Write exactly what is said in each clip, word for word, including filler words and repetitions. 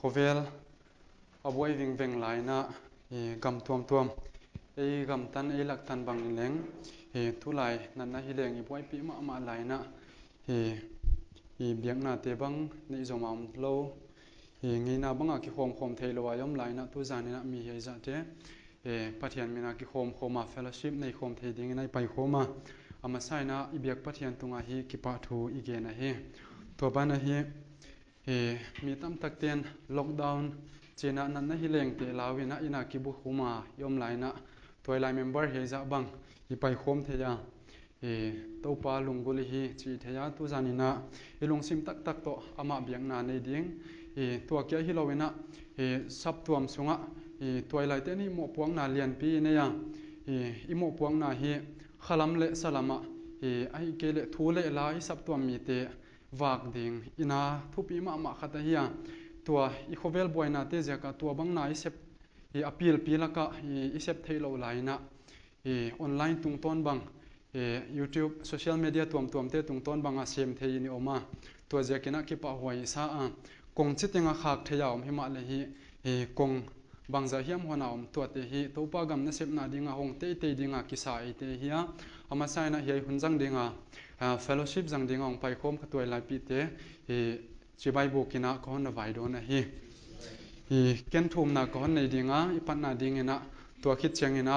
khovel a buai vingveng lai in, i gam tuamtuam, ei gam tan, ei lak tan bang in leng, i tulai natna hi leng i buaipih mahmah lai in, i, i biaknate bang neih zom a om lou, i ngeina bang a kikhawmkhawm theilou a i om lai in, tuzan in mi hiaizahte, i Pathian min a kikhawmkhawm a fellowship neikhawm thei ding in i paikhawm a, a masa in i biak Pathian tung a hi kipahthu i gen ahi. Tua ban ah hi, i mi tamtakte'n lockdown chi in natna hi leng te lau in, inn a kibukhum a i om lai in, tuailai member hiaizah bang i paikhawm thei a, i Toupa lunggulh i hi chi thei a, tuzan in i lungsim taktak toh amah biakna nei ding, i tua kia hilou in, i saptuam sung ah, i tuailaite'n i mohpuakna lianpi i nei a, i, i mohpuakna hi khalam leh salam ah, i ahihkeileh thu leh la i saptuam mite vak ding in thupi mahmah khat ahi a. Tua i khovel buainate ziak a tua bang na i sep, i appeal pi lak ah, i, i sep theilou lai in, i online tungtawn bang, i YouTube, social media tuamtuamte tungtawn bang a sem thei in i om a. Tua ziak in kipahhuai i sa a. Kong chiteng a khak thei a om himahleh hi, i kong bangzah hiam hon a om, tuate hi Toupa gam nasepna ding a hong teitei ding a kisa eite hi a. A masa in hiai hun zang ding a, a, fellowship zang ding a hong paikhawm ka tuailaipihte, i chibai buk in ka hon na vaidawn ahi. I ken thumna ka hon nei ding a, i patna ding in, tua khit chiang in,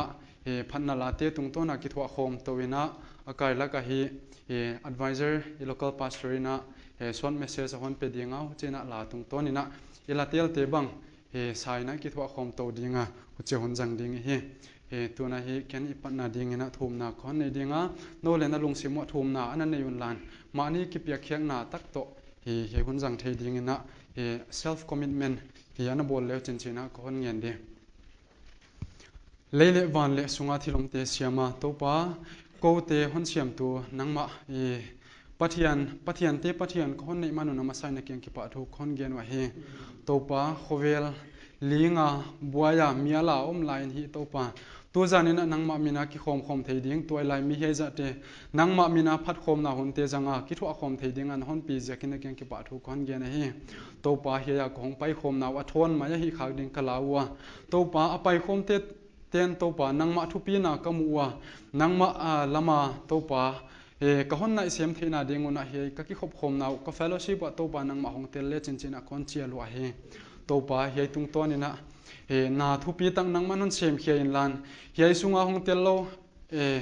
i phatna late tungtawn a kithuahkhawm tou in, a kai lak ah hi, i advisor, i local pastor in, i short message a hon pe ding a, huchi in la tungtawn in, i la telte bang, i sa in kithuahkhawm tou ding a, huchi hun zang ding hi. I tun ah hi ken i patna ding in thumna ka hon nei ding a, nou leng na lungsim uah thumna ana nei unla, mahni kipiakkhiakna tak toh, i, i hun zang thei ding in, i self commitment, i ana bawl leu chinchin ka hon ngen di. Lei leh van leh sung a thil omte siam a Toupa, koute hon siamtu nangmah, i Pathian, Pathiante Pathian ka hon neih man un a masa in na kiang kipahthu ka hon gen uh ahi. Toupa, khovel ling a, buai a, mial a om lai in hi Toupa, tuzan in nangmah min a kikhawmkhawm thei ding, tuailai mi hiaizahte nangmah min a phatkhawmna hunte zang a kithuahkhawm thei ding a na hon pi ziak in na kiang kipahthu ka hon gen ahi. Toupa, hiai a ka hong paikhawmna uh a thawn mai ahih khak ding ka lau ua. Toupa, a paikhawmte te'n Toupa nangmah thupina ka mu ua, nangmah, a, lam a Toupa, e, ka hon naisem theihna ding un hiai ka kikhopkhawmna uh, ka fellowship uah Toupa nangmah hong tel le chinchin ka hon chial uh ahi. Toupa, hiai tungtawn in, e, na thupitak nangman hon semkhia inla, hiai sung a hong tel lou, e,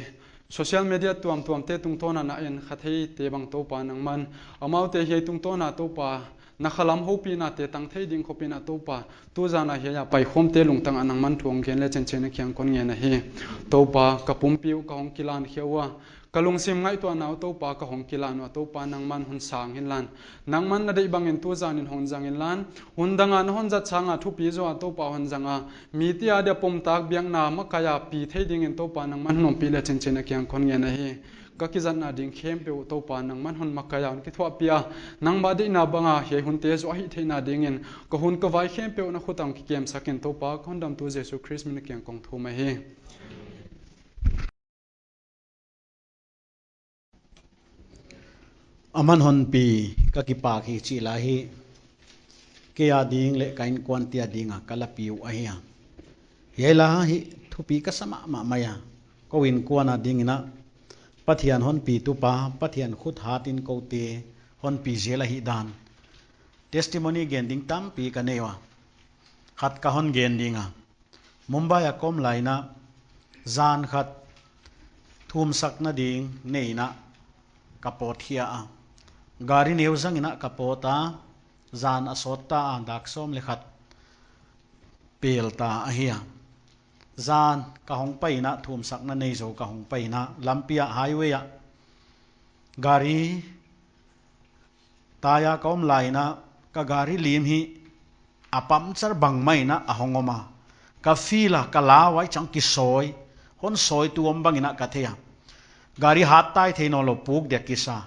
social media tuamtuamte tungtawn a na enkha theite bang Toupa nangman, amaute hiai tungtawn a Toupa, na khalam houpihnate tang thei ding khop in Toupa, tuzan a hiai a paikhawmte lungtang a nangman thu hong gen le chinchin na kiang ka hon ngen ahi. Toupa, ka pumpi uh ka hong kilankhia ua, ka lungsim ngaihtuahna uh Toupa ka hong kilan ua, Toupa nangman hon sang inla, nangman na deih bang in tuzan in hon zang inla, hun dang a na hon zat sang a thupi zaw a Toupa hon zang a, mite adia pomtak biakna makai a pi thei ding in Toupa nangman hon ompih le chinchin na kiang ka hon ngen ahi. Ka kizatna ding khempeuh Toupa nangman hon makai a hon kithuahpih a, nangmah deihna bang a hiai hunte zoh ahih theihna ding in, ka hun ka vai khempeuh na khut ah kikemsak in Toupa, ka Hondamtu Jesu Khrist min a kiang kong thum ahi. Aman hon pi ka kipak hi chih la hi, kei a ding leh ka innkuante a ding a ka lapi uh ahi a. Hiai la hi thupi ka sa mahmah mai a. Kou innkuan a ding in, Pathian hon pi tupa, Pathian khut hat in koute hon pi zel ahihdan. Testimony gen ding tampi ka nei ua. Khat ka hon gen ding a. Mumbai a ka om lai in, zan khat thumsakna ding nei in ka pawt khia a. Gari neu zang in ka pawt a, zan a sawt ta a, dak sawm leh khat pel ta ahi a. Zan ka hong pai in, thumsakna nei zou ka hong pai in, lampi ah highway ah gari tai a ka om lai in, ka gari lim hi a puncture bang mai in a hong om a. Ka feel a, ka lau a, i chang kisawi, hon sawitu om bang in ka thei a. Gari hat tai thei nawnlou, puk dia kisa.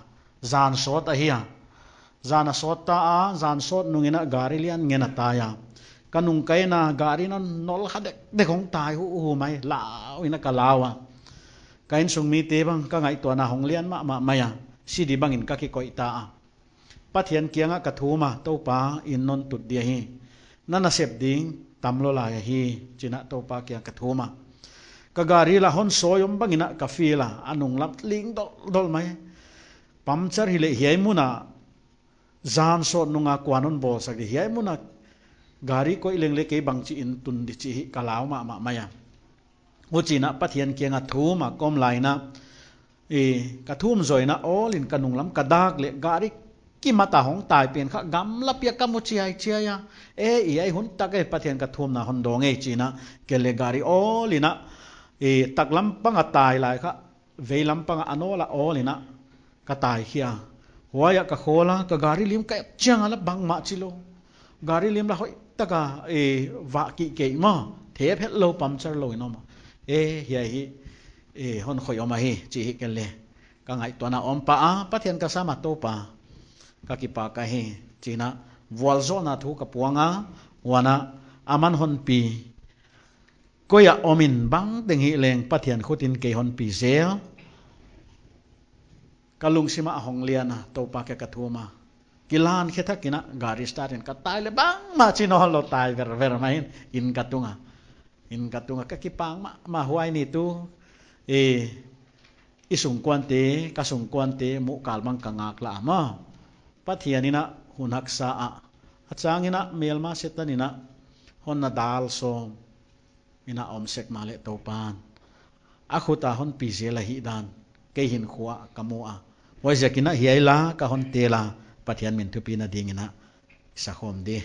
Zan sawt ahi a. Zan a sawt ta a, zan sawt nung in gari lian ngen a tai a. Ka nung ka en a, gari nawn nawl kha dekdek hong tai huhu mai, lau in ka lau a. Ka innsung mite bang ka ngaihtuahna hong lian mahmah mai a, si di bang in ka kikoih ta a. Pathian kiang ah ka thum a, Toupa, in non tut dia hi. na nasep ding tam lou lai ahi, chi'n a Toupa kiang ka thum a. Ka gari la hon sawi om bangin a ka feel a, a nunglam ling doldol mai. Puncture hileh hiai mun a zan sawt nung a kua'n hon bawlsak di, hiai mun a gari koih leng leh kei bangchi in tun di chih hi ka lau mahmah mai a. Huchi'n a Pathian kiang a thum a ka om lai in a, e, ka thum zoh in a awl in ka nunglam ka dak leh gari kimat a hong tai pen kha gamla pi a ka mu chiaichiai a. E, hiai hun tak e, Pathian ka thumna hon dawng e chi'n a, kei leh gari awl in a, e, taklam pang a tai lai kha, veilam pang a nawl a awl in a ka tai khia. Huai ah ka khawl a, ka gari lim ka et chiang a la bangmah chi lou. Gari lim la hoihtak a, e, vah kik kei maw, thep hetlou, puncture lou in om a. E, hiai hi, e, hon khoih om ahi chih hi kei leh ka ngaihtuahna om pah a, Pathian ka sam a, Toupa, ka kipak ahi, chi'n a vualzawlna thu ka puang a, huan a aman hon pi, koi a om in bang teng hileng Pathian khut in kei hon pi zel. Ka lungsim a hong lian a, Toupa kiang ka thum a. Kilan khe thak in a gari start in ka tai leh bangmah chi nawnlou, tai verver mai in, in ka tung a. In ka tung a, ka kipak mahmah, huai ni tu, e, i sungkuante, ka sungkuante muh kal bang ka ngaklah a maw. Pathian in a hun haksa a, a chang in a melma Setan in a hon na dal sawm in a om sek mahleh Toupa'n a khut a hon pi zel ahihdan kei hinkhua ka mu a. Huaiziakin a hiai la ka hon tel a, Pathian min thupina dingin a i sa khawm di.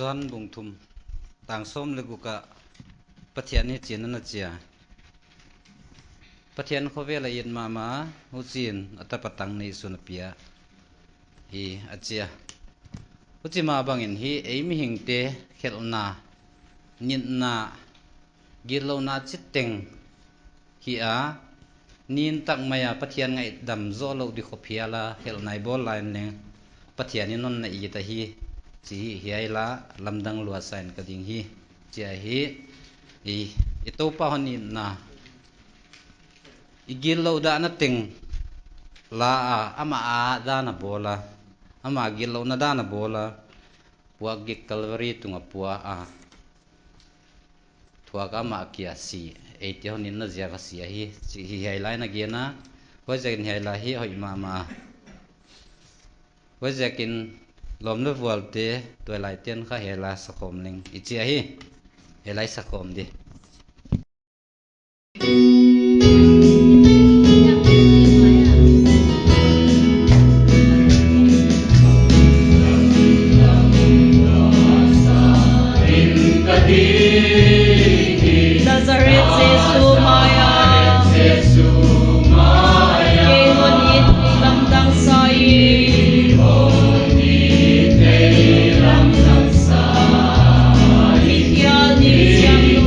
Johan bung thum, tang sawm leh guk ah Pathian in hichi'n ana chi a: Pathian khovel a it mahmah, huchiin a tapa tang neisun a pia hi, a chi a. Huchi mah bangin hiai ei mihingte khelhna, nitna, gitlouhna chiteng hi a, nin tak mai a Pathian ngaihdam zoh louh di khop hial a khelhna i bawl lai in leng Pathian in hon na it ahi, chih hiai la lamdang lua sa in ka ding hi, chi ahi. I, i Toupa hon itna, i gitlouh dahna teng la a, amah a dan a bawl a, amah gitlouhna dan a bawl a, puakgik Calvary tung a pua a, thuak a amah kia si, eite hon itna ziak a si ahi, chih hiai la in a gen a. Huaiziakin hiai la hi hoih mahmah. Huaiziakin lawm leh vualte, tuailaite'n kha hiai la sakhawm leng i chi ahi. Hiai la i sakhawm di. Nazareth Jesu mai a, kei hon it lamdang sa in. Hiai ni chiang nu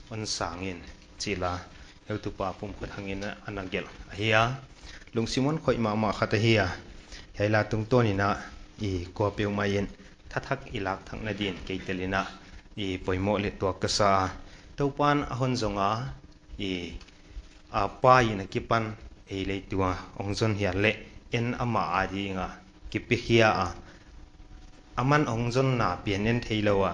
Hon sang in, chih la heutupa Pumkhothang in ana gelh ahi a. Lungsim hon khoih mahmah khat ahi a. Hiai la tungtawn in a, i kuapeuhmah in thathak i lak thakna din kei tel in a, i poimoh leh tuak ka sa a. Toupa'n a hon zong a, i, a Pa in a kipan ei leitung a hong zon hial leh, en amah a ding a kipiakhia a. Aman hong zonna pian en theilou a,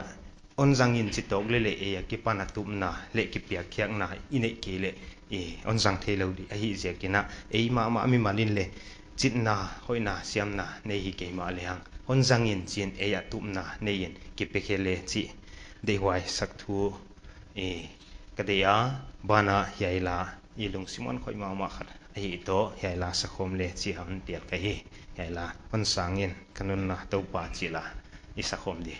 hon zang in chi tawk leh leh ei a kipan a tupna leh kipiakkhiakna i neih kei leh, i, hon zang theilou di ahih ziak in a, ei mahmah mimal in leh chitna, hoihna, siamna nei hi kei mahleh hang, hon zang in chi'n ei a tupna nei in kipiakhia leh chih deihhuai sak thu, i, ka deih a. Banah hiai la i lungsim hon khoih mahmah khat ahi toh, hiai la sakhawm leh chih hon tel ka hi. Hiai la hon sang in, ka nunna Toupa chih la i sakhawm di.